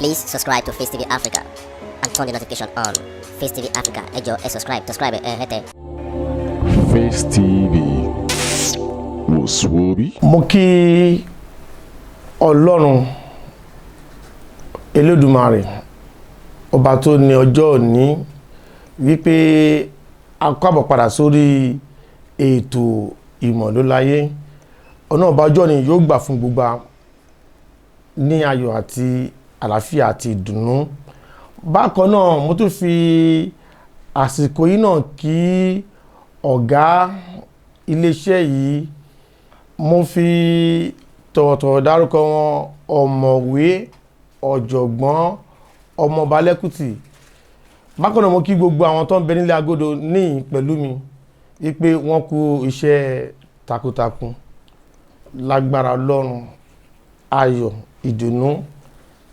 Please subscribe to Face TV Africa and turn the notification on. Face TV Africa, ẹ jọ̀ọ́, ẹ subscribe, subscribe ẹ hẹ́tẹ̀. Face TV wò sùwòbí. Mo kí Ọlọ́run Elédùmarè, ọba tó ní ọjọ́ òní, wípé a kó àbọ̀ padà sórí ètò Ìmọ̀lóláyé. Ọ̀nà ọba ọjọ́ ni yóò gbà fún gbogbo wa ní ayọ̀ àti àlàáfíà àti ìdùnnú. Bákan náà, mo tún fi àsìkò yìí náà kí ọ̀gá iléeṣẹ́ yìí. Mo fi tọ̀wọ̀tọ̀wọ̀ dárúkọ wọn, Ọ̀mọ̀wé Ọ̀jọ̀gbọ́n Ọmọọba Lẹ́kùtì. Bákan náà, mo kí gbogbo àwọn tó ń bẹ nílé agodo níyìn pẹ̀lú mi wípé wọ́n kú iṣẹ́ takuntakun. Lágbára Ọlọ́run, ayọ̀ ìdùnnú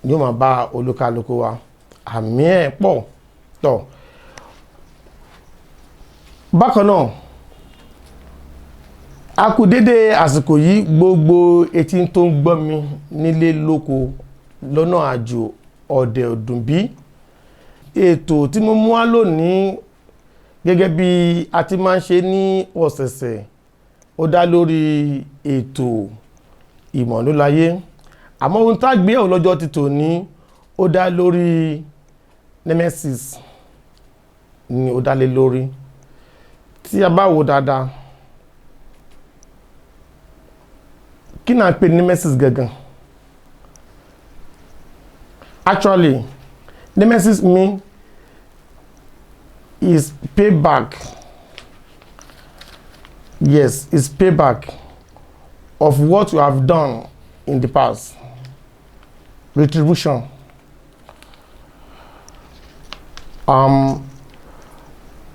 ni ó máa bá olúkálukú wa. Àmì ẹ̀ pọ̀ tọ̀. Bákan náà, a kú dédé àsìkò yìí, gbogbo etí tó ń gbọ́ mi nílé lóko lọ́nà àjò ọ̀dẹ̀ ọ̀dùnbí. Ètò tí mo mú wá lónìí, gẹ́gẹ́ bí a ti máa ń ṣe ní ọ̀sẹ̀ẹ̀sẹ̀, ó dá lórí ètò Ìmọ̀lóláyé. Àmọ́ ohun tá a gbé yẹ̀wò lọ́jọ́ ti tòní, ó dá lórí nemesis ni ó dá lé lórí. Tí a bá wò dáadáa, kí náà pè nemesis gangan? Actually, nemesis mean is payback. Yes, is payback of what you have done in the past, retribution,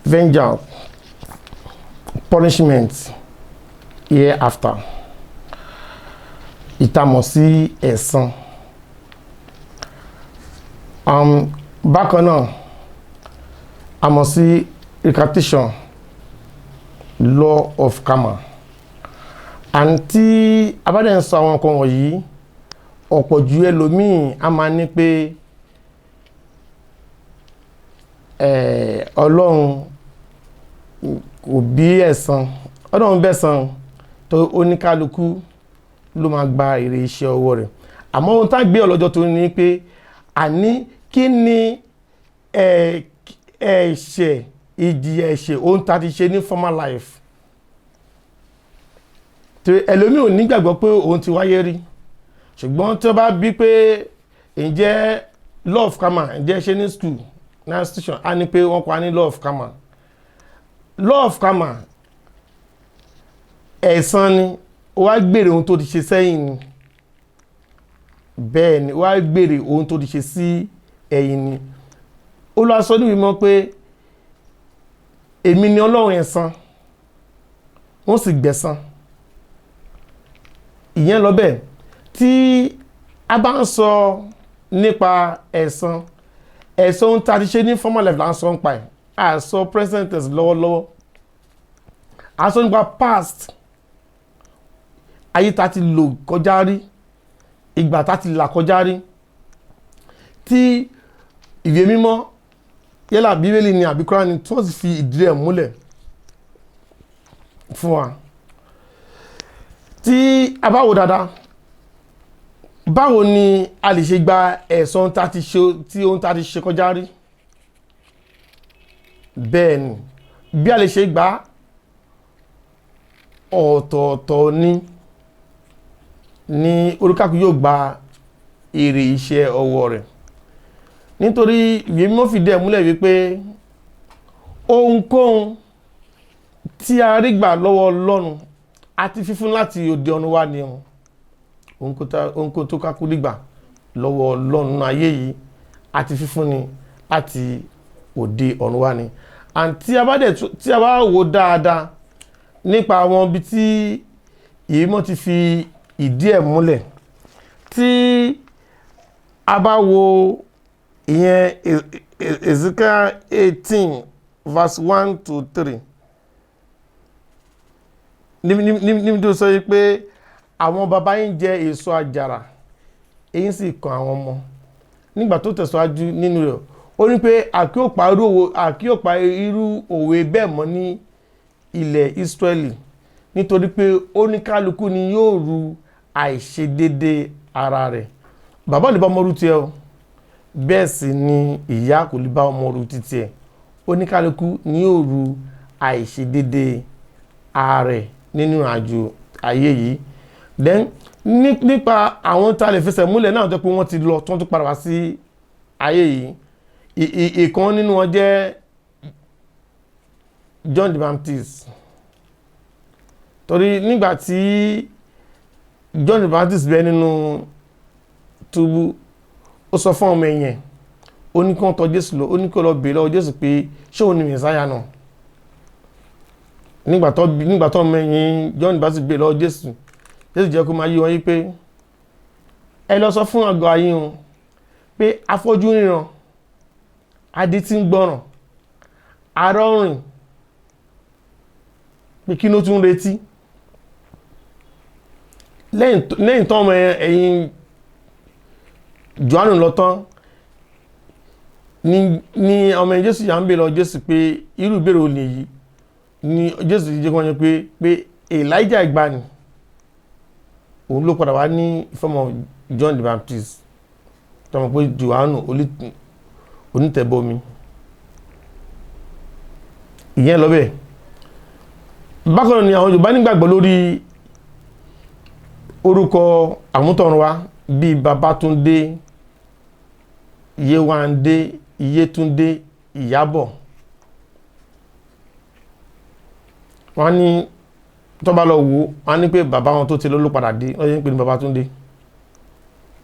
vengeance, punishment hereafter. Ìtamọ̀ sí ẹ̀san. Bákan náà, a mọ̀ sí recantation, law of karma. And tí a bá dẹ̀ ń sọ àwọn nǹkan wọ̀nyí, ọ̀pọ̀ ju ẹlòmíì a máa ní pé Ọlọ́run kò bí ẹ̀san. Ọlọ́run bẹ̀san tó, oníkálukú ló máa gba èrè iṣẹ́ ọwọ́ rẹ̀. Àmọ́ ohun tá gbé ọlọ́jọ́ tó ní pé àní kí ni ẹ̀ṣẹ̀, ìjìyà ẹ̀ṣẹ̀ ohun tá ti ṣe ní former life. Tí ẹlòmíì ò nígbàgbọ́ pé òun ti wáyé rí, ṣùgbọ́n tí wọ́n bá bí pé ǹjẹ́ law of karma, ǹjẹ́ ṣe ní school ní institution, á ní pé wọ́n kọ́ á ní law of karma. Law of karma, ẹ̀san ni ó wá gbèrè ohun tó ti ṣe sẹ́yìn ni. Bẹ́ẹ̀ ni, ó wá gbèrè ohun tó ti ṣe sí ẹ̀yìn ni. Ó lọ sọ níbi mọ́ pé èmi ni Ọlọ́run ẹ̀san, wọ́n sì gbẹ̀san. Ìyẹn lọ bẹ́ẹ̀. Tí a bá ń sọ nípa ẹ̀san, ẹ̀san ohun tí a ti ṣe ní former life là ń sọ nípa ẹ̀. A sọ present tense lọ́wọ́lọ́wọ́, a sọ nípa past ayé tá ti lò kọjá rí, ìgbà tá ti là kọjá rí, tí ìwé mímọ́, yálà Bíbélì ni àbí Kúránì, tí wọ́n sì fi ìdí rẹ̀ múlẹ̀ fún wa. Tí a bá wò dáadáa, báwo ni a lè ṣe gba ẹ̀san tá ti ṣe, tí ohun tá ti ṣe kọjá rí? Bẹ́ẹ̀ ni, bí a lè ṣe gbà, ọ̀tọ̀ọ̀tọ̀ ni olúkàkú yóò gba èrè iṣẹ́ ọwọ́ rẹ̀, nítorí ìwé mímọ́ fìdí ẹ̀ múlẹ̀ wípé ohunkóhun tí a rí gbà lọ́wọ́ Ọlọ́run àti fífún láti òde ọ̀run wá ni. Ohunkóhun tó kákú rí gbà lọ́wọ́ Ọlọ́run nínú ayé yìí àti fífún ni láti òde ọ̀run wá ni. And tí a bá dẹ̀ tí a bá wò dáadáa nípa àwọn ibi tí ìwé mímọ́ ti fi ìdí ẹ̀ múlẹ̀, tí a bá wo ìyẹn Ezekiel 18 verse 1 to 3, níbi tó sọ yìí pé àwọn baba yín jẹ èso àjàrà, èyí sì kan àwọn ọmọ. Nígbà tó tẹ̀síwájú nínú rẹ̀, ó ní pé àkíòpa irú òwe bẹ́ẹ̀ mọ́ ní ilẹ̀ Ísírẹ́lì, nítorí pé oníkálukú ni yóò ru àìṣedédé ara rẹ̀. Bàbá ò lè bá ọmọ ru tiẹ̀ o, bẹ́ẹ̀ sì ni ìyá kò lè bá ọmọ ru titi ẹ̀. Oníkálukú ni yóò ru àìṣedédé ara rẹ̀ nínú àjò ayé yìí. Then nípa àwọn tá a lè fẹsẹ̀ múlẹ̀ náà tó pé wọ́n ti lọ, tí wọ́n tún padà wá sí ayé yìí, ìkan nínú wọn jẹ́ John the Baptist, torí nígbà tí John the Baptist bẹ nínú túbú, ó sọ fún ọmọ ẹ̀yìn, ó ní kí wọ́n tọ̀ Jésù lọ, ó ní kí wọ́n lọ bèèrè lọ́wọ́ Jésù pé ṣé òun ni Mẹ̀sáyà náà. Nígbà tó ọmọ ẹ̀yìn John the Baptist bèèrè lọ́wọ́ Jésù, Jésù jẹ́ kó máa yí wọn yí pé ẹ lọ sọ fún àgọ́ ayé wọn pé afọ́jú ríran, adití ń gbọ́ràn, arọ rìn, pé kí ló tún retí? Lẹ́yìn tán ọmọ ẹ̀yìn Jòhánù lọ tán ní ọmọ ẹ̀yìn Jésù yà ń bèèrè lọ Jésù pé irú ìbéèrè wo nìyí ni Jésù jẹ́ kí wọ́n yẹ pé Elijah ìgbàanì òun ló padà wá ní ìfọ́mọ John the Baptist, tọmọ pé Jòhánù onítẹ̀bọmi. Ìyẹn lọ bẹ́ẹ̀. Bákan náà ni àwọn Yorùbá nígbàgbọ́ lórí orúkọ àmútọ̀runwá bíi Babátúndé, Yéwándé, Yétúndé, Ìyábọ̀. Wọ́n ní tó bá lọ wò, wọ́n ní pé bàbá wọn tó ti lọ ló padà dé, wọ́n ṣe ń pè ní Babátúndé.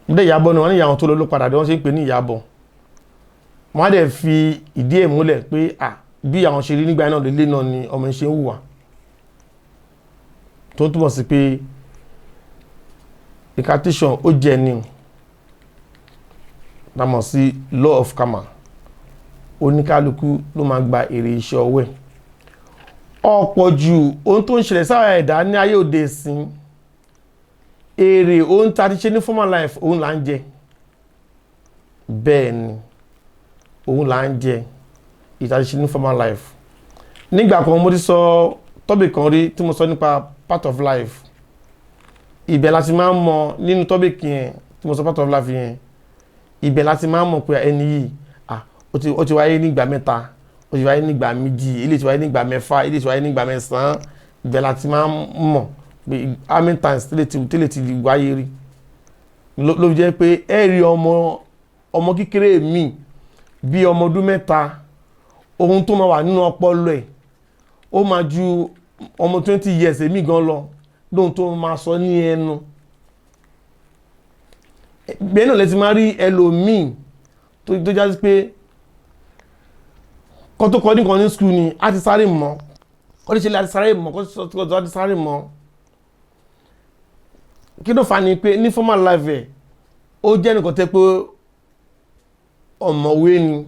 Bídẹ̀ Ìyábọ̀ ni wọ́n ní ìyá wọn tó lọ ló padà dé, wọ́n ṣe ń pè ní Ìyábọ̀. Wọ́n á dẹ̀ fi ìdí ẹ̀ múlẹ̀ pé à bí àwọn ṣe rí nígbà náà lélẹ̀ náà ni ọmọ ṣe ń hùwà, tó túmọ̀ sí pé incantation ó jẹ́ ni tá mọ̀ sí law of karma. Oníkálukú ló máa gba èrè iṣẹ́ ọwọ́ ẹ̀. Ọ̀pọ̀ jù ohun tó ń ṣẹlẹ̀ sára ẹ̀dá ní ayé òde ìsìn, èrè ohun tá a ti ṣe ní former life òun là ń jẹ. Bẹ́ẹ̀ ni, òun là ń jẹ ìta ti ṣe ní former life. Nígbà kan, mo ti sọ topic kan rí tí mo sọ nípa part of life. Ibẹ̀ la ti máa ń mọ nínú topic yẹn tí mo sọ, part of life yẹn, ibẹ̀ la ti máa ń mọ̀ pé ẹni yìí, ah, ó ti wáyé nígbà mẹ́ta, ó ti wáyé nígbà 2, eléyìí ti wáyé nígbà 6, eléyìí ti wáyé nígbà 9. Ibẹ̀ la ti máa ń mọ̀ pé how many times tẹ́lẹ̀ ti wáyé rí. Ló fi jẹ́ pé ẹ rí ọmọ kékeré mi bí ọmọ ọdún 3, ohun tó máa wà nínú ọpọlọ ẹ̀, ó máa ju ọmọ 20 years èmi gan lọ lóhun tó máa sọ ní ẹnu. Bẹ́ẹ̀ náà lẹ ti máa rí ẹlòmíì tó jásí pé kọ́ tó kọ́ nìkan ní school ni a ti sáré mọ́, kọ́ ní ṣe lè a ti sáré mọ́, kọ́ tó a ti sáré mọ́. Kí ló fà ní pé ní former life ẹ̀, ó jẹ́ nìkan tẹ́ pé ọ̀mọ̀wé ni,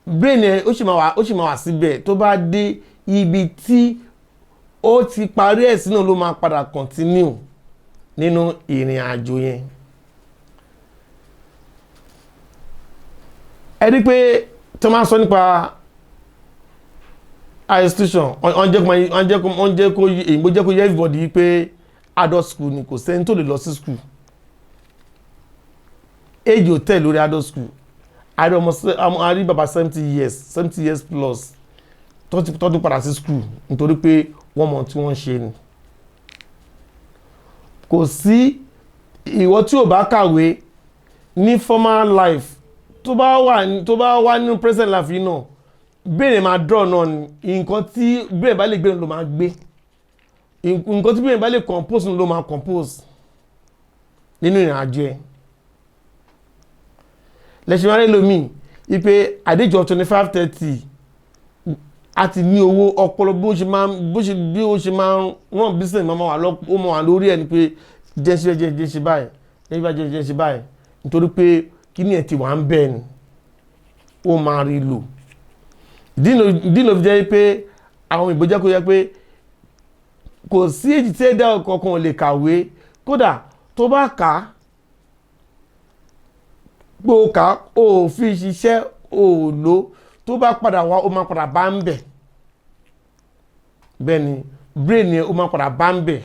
brain ẹ̀ ó sì máa wà síbẹ̀. Tó bá dé ibi tí ó ti parí ẹ̀ sínú, ló máa padà continue nínú ìrìn àjò yẹn. Ẹ rí pé tí wọ́n máa ń sọ nípa institution, wọ́n jẹ́ kó èyìnbó jẹ́ kó yẹ everybody yìí pé adult school ni, kò sẹ́ni tó lè lọ sí school, age ò tẹ̀ lórí adult school. A rí ọmọ, a rí bàbá 70 years, 70 years plus, tó tún padà sí school, nítorí pé wọ́n mọ tí wọ́n ń ṣe ni. Kò sí ìwọ tí ò bá kàwé ní former life, tó bá wà nínú present life yìí náà, bẹ́ẹ̀ máa draw náà ni. Nǹkan tí bẹ́ẹ̀ bá lè gbé ló máa gbé, nǹkan tí bẹ́ẹ̀ bá lè compose ló máa compose nínú ìrìn àjò ẹ̀. Lẹ́sìn máa ń lómi ipe àdéjọ 25, 30, a ti ní owó ọpọlọ, bó ṣe máa bó ṣe bí ó ṣe máa ń run business máa wà lọ, ó máa wà lórí ẹ̀ ni pé jẹ́ ṣe jẹ́ jẹ́ ṣe báyìí, jẹ́ ṣe báyìí, jẹ́ ṣe báyìí, nítorí pé kíní ẹ̀ ti wà ń bẹ́ẹ̀ ni ó máa rí lò. Ìdí ló fi jẹ́ pé àwọn òyìnbó jẹ́ kó yẹ pé kò sí èjì tí ẹ̀dá kankan ò lè kàwé. Kódà tó bá kà á Gbòòkà ò fi ṣiṣẹ́, ò lò, tó bá padà wá, ó máa padà bá ń bẹ̀. Bẹ́ẹ̀ ni brain yẹn, ó máa padà bá ń bẹ̀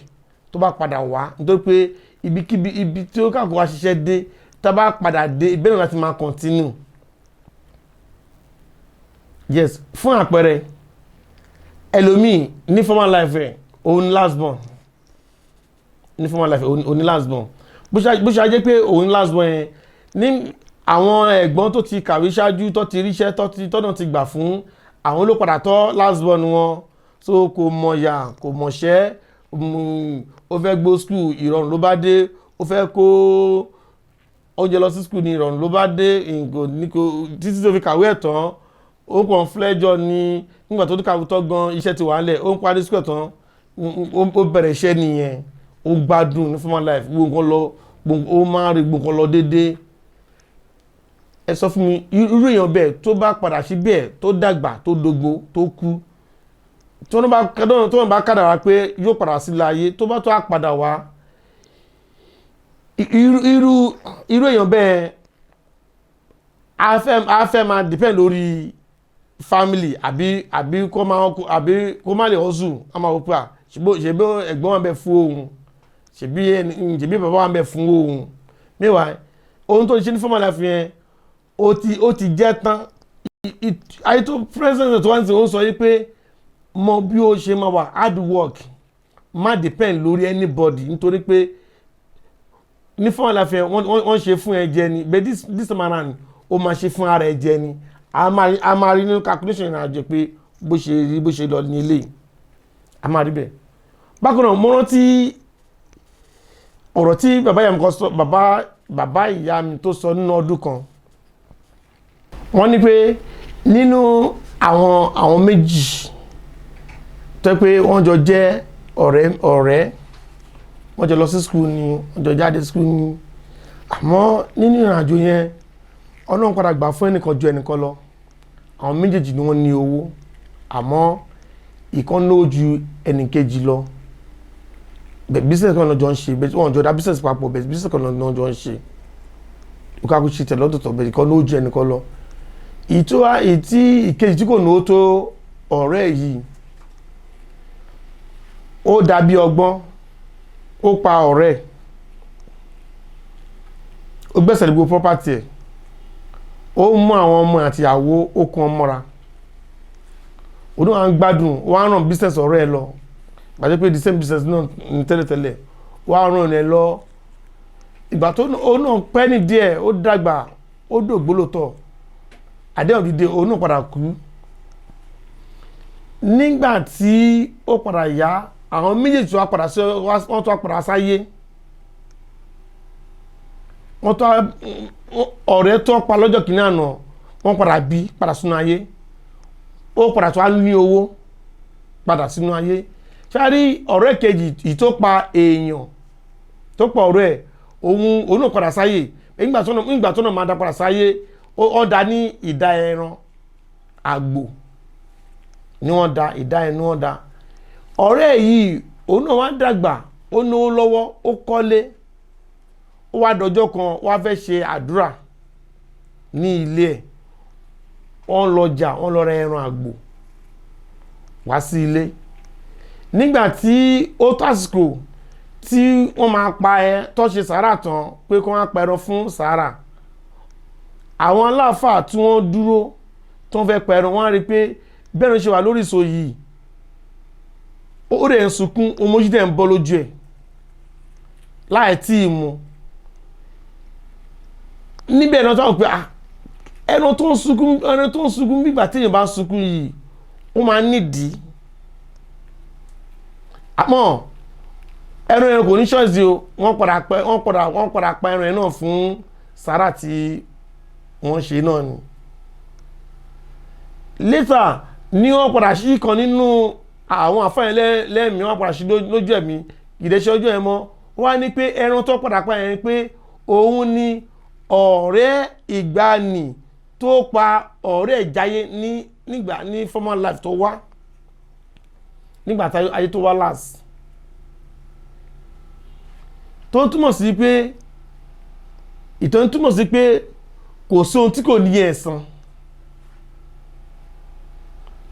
tó bá padà wá, nítorí pé ibikíbi ibi tí ó kàkó wá ṣiṣẹ́ dé, tá a bá padà dé ibẹ̀ náà láti máa continue. Yes, fún àpẹẹrẹ, ẹlòmíì ní former life ẹ̀, òun last born. Ní former life, òun ní last born. Bó ṣe jẹ́ pé òun last born yẹn ní, àwọn ẹ̀gbọ́n tó ti kàwé ṣáájú, tó ti ríṣẹ́, tó ti tọ́nà ti gbà fún, àwọn ló padà tọ́ last born wọn. So kò mọ̀yà, kò mọ̀ṣẹ́. Ó fẹ́ gbó school, ìrọ̀rùn ló bá dé. Ó fẹ́ kó oúnjẹ lọ sí school ní, ìrọ̀rùn ló bá dé. Nǹkan ní kò títí tó fi kàwé ẹ̀ tán, ó kàn flẹ́jọ́ ní. Nígbà tó kàwé tán gan, iṣẹ́ ti wà ń lẹ̀. Ó ń parí school tán, ó bẹ̀rẹ̀ iṣẹ́ nìyẹn. Ó gbádùn ní former life, gbogbo nǹkan lọ, ó máa ń rí gbogbo nǹkan lọ déédéé. Ẹ sọ fún mi, irú èèyàn bẹ́ẹ̀, tó bá padà sí bẹ́ẹ̀, tó dàgbà, tó dógbó, tó kú, tí wọ́n bá kádàrá pé yóò padà sílé ayé, tó bá tó á padà wá, irú èèyàn bẹ́ẹ̀ á fẹ́ máa depend lórí family, àbí kó má lè hustle. Á máa wò pé à, ṣèbí ẹ̀gbọ́n wa bẹ fún òun, ṣèbí bàbá wa bẹ fún òun. Meanwhile, ohun tó ń ṣe ní former life yẹn, ó ti jẹ́ tán. Ayé tó president tó wá ń sìn, ó ń sọ yìí pé mọ bí ó ṣe máa wà hard work, má depend lórí anybody, nítorí pé ní former life yẹn, wọ́n ṣe fún ẹ jẹ ni, but this time around, ó máa ṣe fún ara ẹ jẹ ni. A máa rí nínú calculation ìrìn àjò pé bó ṣe rí, bó ṣe lọ ní ilé, a máa rí bẹ́ẹ̀. Bákan náà, mo rántí ọ̀rọ̀ tí bàbá ìyá mi kan sọ, bàbá ìyá mi tó sọ nínú ọdún kan. Wọ́n ní pé nínú àwọn méjì tó pé wọ́n jọ jẹ́ ọ̀rẹ́, wọ́n jọ lọ sí school ni, wọ́n jọ jáde school ni, àmọ́ nínú ìrìnàjò yẹn, Ọlọ́run padà gbà fún ẹnìkan ju ẹnìkan lọ. Àwọn méjèèjì ni wọ́n ní owó, àmọ́ ìkan lówó ju ẹnìkejì lọ. Bẹ́ẹ̀ business kan lọ́jọ́ ń ṣe, bẹ́ẹ̀ wọ́n jọ dá business papọ̀, bẹ́ẹ̀ business kan lọ́jọ́ ń ṣe, ìkàkùn ṣe tẹ̀lé ọ̀tọ̀ọ̀tọ̀, bẹ́ẹ̀ ìkan lówó ju ẹnìkan lọ. Ìtí ìkejì tí kò náwó tó ọ̀rẹ́ yìí, ó dàbí ọgbọ́n, ó pa ọ̀rẹ́, ó gbẹ́sẹ̀ lé gbogbo property ẹ̀, ó mú àwọn ọmọ àti ìyàwó, ó kún ọ mọ́ra. Òun náà ń gbádùn, wọ́n á ràn business ọ̀rẹ́ ẹ lọ, gbàdé pé the same business náà ní tẹ́lẹ̀tẹ́lẹ̀, wọ́n á ràn ẹ lọ. Ìgbà tó ó náà pẹ́ ní díẹ̀, ó dàgbà, ó dògbó lóòótọ́, àdéhùn dídé, òun náà padà kú. Nígbà tí ó padà yá, àwọn méjèèjì tó wá padà sí, wọ́n tó wá padà sáyé, wọ́n tó ọ̀rẹ́ tó pa lọ́jọ́ kìíní àná, wọ́n padà bí padà sínú ayé, ó padà tó wá ní owó padà sínú ayé. Ṣáàrí ọ̀rẹ́ kejì yìí tó pa èèyàn, tó pa ọ̀rẹ́ ẹ̀, òun náà padà sáyé. Nígbà tó náà máa dá padà sáyé, ó dá ní ìdá ẹran àgbò ni wọ́n da ìdá ẹnu, wọ́n da ọ̀rẹ́ yìí. Òun náà wá dàgbà, ó náwó lọ́wọ́, ó kọ́lé. Ó wá dọjọ́ kan, wá fẹ́ ṣe àdúrà ní ilé ẹ̀. Wọ́n lọ jà, wọ́n lọ ra ẹran àgbò wá sí ilé. Nígbà tí ó tásìkò tí wọ́n máa pa ẹ, tó ṣe sàárà tán pé kí wọ́n á pa ẹran fún sàárà, àwọn aláàfáà tí wọ́n dúró tó ń fẹ́ pa ẹran, wọ́n á rí i pé bẹ́ẹ̀ ló ṣe wà lórí ìṣó yìí, ó rẹ̀ ń sunkún, omójú dẹ̀ ń bọ́ lójú ẹ̀ láì tí ì mu níbẹ̀ náà. Tó wọ́n pé, ah, ẹran tó ń sunkún, ẹran tó ń sunkún, nígbà tí èèyàn bá ń sunkún yìí, ó máa ń nídìí. Àmọ́ ẹran yẹn kò ní ṣọ́ọ̀ṣì o. Wọ́n padà pa ẹran yẹn náà fún sàrà tí wọ́n ṣe náà ni. Later ní wọ́n padà sí kan nínú àwọn àfáàyàn lẹ́mìí, wọ́n padà sí lójú ẹ̀mí ìdẹ́sẹ̀ ọjọ́ yẹn mọ́. Wọ́n á ní pé ẹran tó padà pa yẹn, pé òun ni ọ̀rẹ́ ìgbàanì tó pa ọ̀rẹ́ ìjáyé ní nígbà ní former life tó wá, nígbà tí ayé tó wá last. Tó ń túmọ̀ sí pé, ìtàn túmọ̀ sí pé Kò sí ohun tí kò ní ẹ̀san,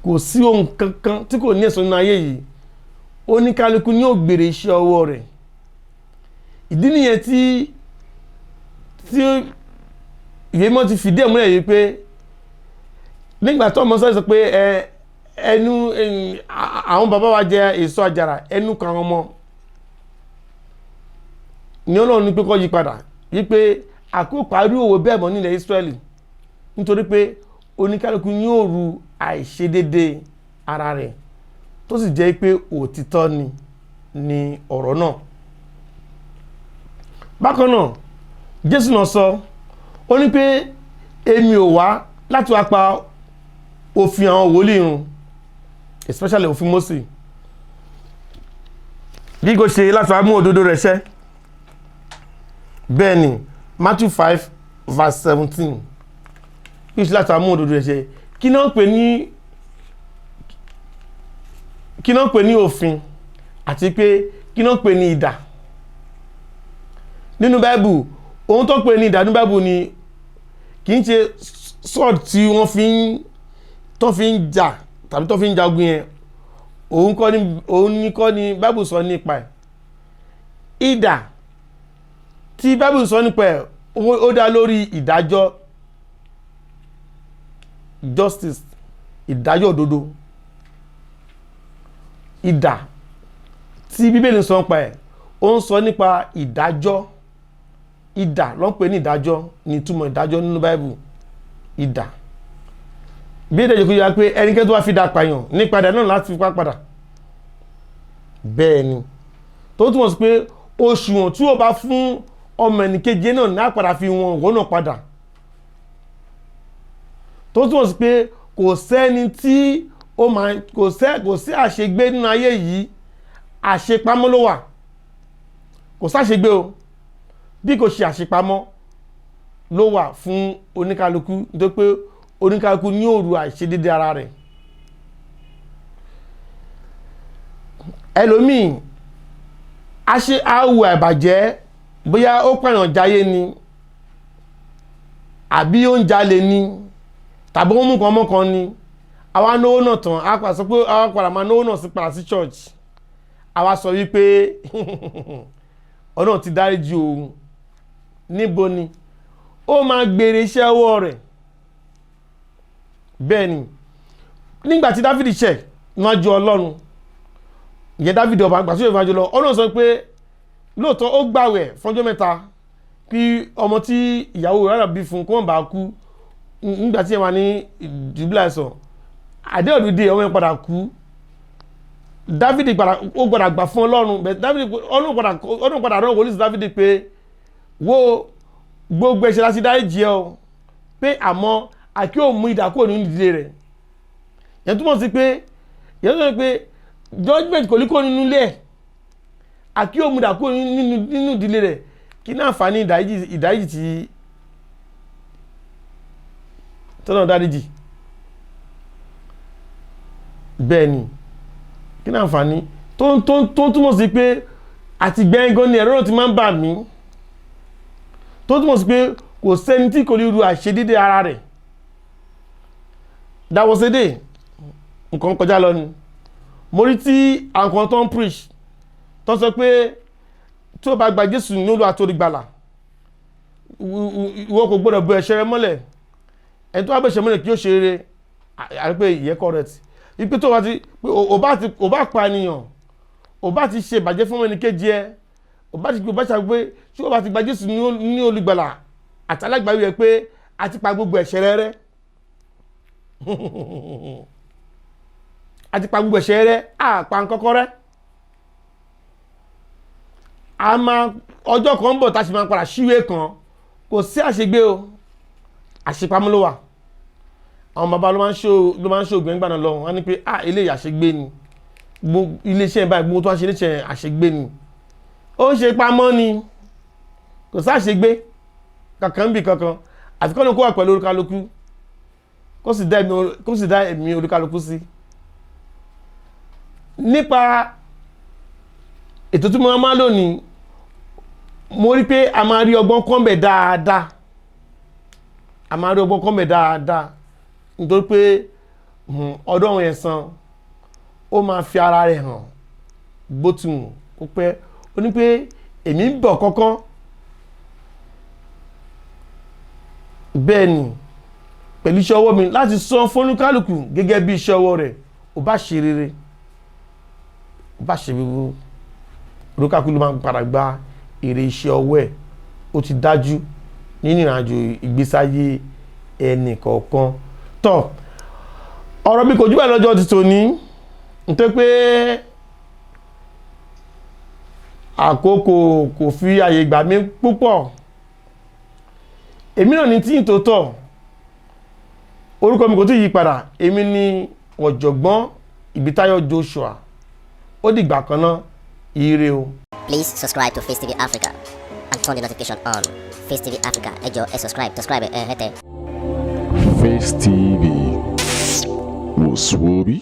kò sí ohun kankan tí kò ní ẹ̀san nínú ayé yìí. Oníkálukú ní ó gbèrè iṣẹ́ ọwọ́ rẹ̀. Ìdí nìyẹn tí ìwé mọ́ ti fìdí ẹ̀ múlẹ̀ yìí pé nígbà tó ọmọ sọ pé ẹ ẹnu àwọn bàbá wa jẹ èso àjàrà, ẹnu kan àwọn ọmọ ní Ọlọ́run ní pé kó yí padà, wípé àkóparí òwò bẹ́ẹ̀ mọ́ nílẹ̀ Ísírẹ́lì, nítorí pé oníkálukú yóò ru àìṣedédé ara rẹ̀, tó sì jẹ́ pé òtítọ́ ni ọ̀rọ̀ náà. Bákan náà, Jésù náà sọ, ó ní pé èmi ò wá láti wá pa òfin àwọn wòlíì run, especially òfin Mósè, bí kò ṣe láti wá mú òdodo rẹ̀ ṣẹ. Bẹ́ẹ̀ ni, Matthew 5 verse 17. Bí ṣe láti wá mú òdodo rẹ̀ ṣẹ. Kí náà pè ní òfin, àti pé kí náà pè ní idà nínú Báíbù? Ohun tó pè ní idà nínú Báíbù ni kì í ṣe sword tí wọ́n fi ń tó fi ń jà tàbí tó fi ń jagun yẹn. Òun kọ́ ni, òun ní kọ́ ni Báíbù sọ nípa ẹ̀. Idà tí Báíbù sọ nípa ẹ̀, ó dá lórí ìdájọ́, justice, ìdájọ́ òdodo. Idà tí Bíbélì sọ nípa ẹ̀, ó ń sọ nípa ìdájọ́. Idà ló ń pè ní ìdájọ́, ní ìtumọ̀ ìdájọ́ nínú Báíbù. Idà bí èdè yìí kò yá pé ẹnikẹ́ni tó bá fi dà pààyàn nípa idà náà láti fi pa padà. Bẹ́ẹ̀ ni, tó túmọ̀ sí pé òṣùwọ̀n tí ó bá fún ọmọ ẹnìkejì náà ní àpàdà fi wọn òwò náà padà, tó túmọ̀ sí pé kò sẹ́ni tí ó máa kò sí àṣegbé nínú ayé yìí, àṣepamọ́ ló wà. Kò sáṣegbé o, bí kò ṣe àṣepamọ́ ló wà fún oníkálukú, nítorí pé oníkálukú ní òru àìṣedédé ara rẹ̀. Ẹlòmíì a ṣe àwù àìbàjẹ́, bóyá ó pààyàn jayé ni, àbí ó ń jalè ni, tàbí ó mú nǹkan mọ́kan ni. Àwa náwó náà tán, a padà sọ pé àwa padà máa náwó náà sí padà sí church. Àwa sọ wípé Ọlọ́run ti dáríjì òun. Níbo ni ó máa gbèrè iṣẹ́ ọwọ́ rẹ̀? Bẹ́ẹ̀ ni, nígbà tí Dáfídì ṣẹ̀ níwájú Ọlọ́run, ìyẹn Dáfídì ọba àgbà tó yẹ níwájú lọ, Ọlọ́run sọ pé lóòótọ́ ó gbàwẹ̀ fọ́jọ́ 3 kí ọmọ tí ìyàwó rẹ̀ bí fún kó má bàa kú nígbà tí ẹ wà ní ìdúbílẹ̀ àìsàn. Àdéhùn dé, ọmọ yẹn padà kú. Dáfídì padà, ó gbọ́dọ̀ gbà fún Ọlọ́run bẹ́ẹ̀. Dáfídì, Ọlọ́run padà rán wòlíì sí Dáfídì pé wo gbogbo ẹ̀ṣẹ̀ láti dáríjì ẹ́ o, pé àmọ́ àkí ò mú idà kúrò nínú ìdílé rẹ̀. Yẹn túmọ̀ sí pé judgement kò ní kó nínú ilé ẹ̀, àkí ò mú idà kúrò nínú ìdílé rẹ̀. Kí ní àǹfààní ìdáríjì tí tọ́nà dáríjì? Bẹ́ẹ̀ ni, kí ní àǹfààní? Tó túmọ̀ sí pé àti gbẹ̀ngàn ni ẹ̀rọ náà ti máa ń bà mí, tó túmọ̀ sí pé kò sẹ́ni tí kò ní ru àìṣedédé ara rẹ̀. Dáwọ́sédè nǹkan kọjá lọ ni mo rí tí àwọn kan tó ń preach, tó sọ pé tí ó bá gba Jésù ní Olúwa tó rí gbàlà, ìwọ kò gbọ́dọ̀ bo ẹ̀ṣẹ̀ rẹ mọ́lẹ̀. Ẹni tó bá bẹ̀ṣẹ̀ mọ́lẹ̀ kí ó ṣe rere, àti pé ìyẹn correct, ipe tó bá ti pé ò bá pa ènìyàn, ò bá ti ṣe ìbàjẹ́ fún ẹnì kejì ẹ, ò bá ti gbé, ò bá ṣàgbé, tí ó bá ti gba Jésù ní olùgbàlà àti alágbàwí rẹ, pé a ti pa gbogbo ẹ̀ṣẹ̀ rẹ rẹ́, a ti pa gbogbo ẹ̀ṣẹ̀ rẹ, a pa nǹkan rẹ́. A máa ọjọ́ kan ń bọ̀ tá a sì máa padà síwèé kan. Kò sí àṣegbé o, àṣepamọ́ ló wà. Àwọn bàbá ló máa ń ṣó ògùn ẹgbàá náà lọ, wọ́n á ní pé ah, eléyìí àṣegbé ni. Gbogbo iléeṣẹ́ báyìí, gbogbo tó wá ṣe iléeṣẹ́ àṣegbé ni, ó ń ṣe pamọ́ ni. Kò sí àṣegbé kankan bí kankan, àfi kọ́nà kó wà pẹ̀lú olúkálukú, kó sì dá ẹ̀mí olúkálukú sí. Nípa ètò tí mo máa lónìí, mo rí pé a máa rí ọgbọ́n kọ́ńbẹ̀ dáadáa. A máa rí ọgbọ́n kọ́mẹ̀ dáadáa, nítorí pé ọdún ẹ̀san ó máa fi ara rẹ̀ hàn bó ti wù kó pẹ́. Ó ní pé èmi ń bọ̀ kọ́kọ́. Bẹ́ẹ̀ ni, pẹ̀lú iṣẹ́ ọwọ́ mi láti san fónúkálùkù gẹ́gẹ́ bí iṣẹ́ ọwọ́ rẹ̀. Ó bá ṣe rere, ó bá ṣe búburú, olúkálùkù ló máa ń padà gba èrè iṣẹ́ ọwọ́ ẹ̀. Ó ti dájú nínú ìrìnàjò ìgbésáyé ẹnì kọ̀ọ̀kan. Tọ́ ọ̀rọ̀ mi kò jù bẹ́ẹ̀ lọ́jọ́ ti tòní, nítorí pé àkókò kò fi àyè gbà mí púpọ̀. Èmi náà ní tí ń tó tọ̀, orúkọ mi kò tí yí padà. Èmi ni Ọ̀jọ̀gbọ́n Ìbítáyọ̀ Joshua. Ó dìgbà kan náà, ire o. Please subscribe to Face TV Africa and turn the notification on. Face TV Africa, ẹ jọ̀ọ́, ẹ subscribe ẹ hẹ́tẹ̀. Face TV. Was Swoby?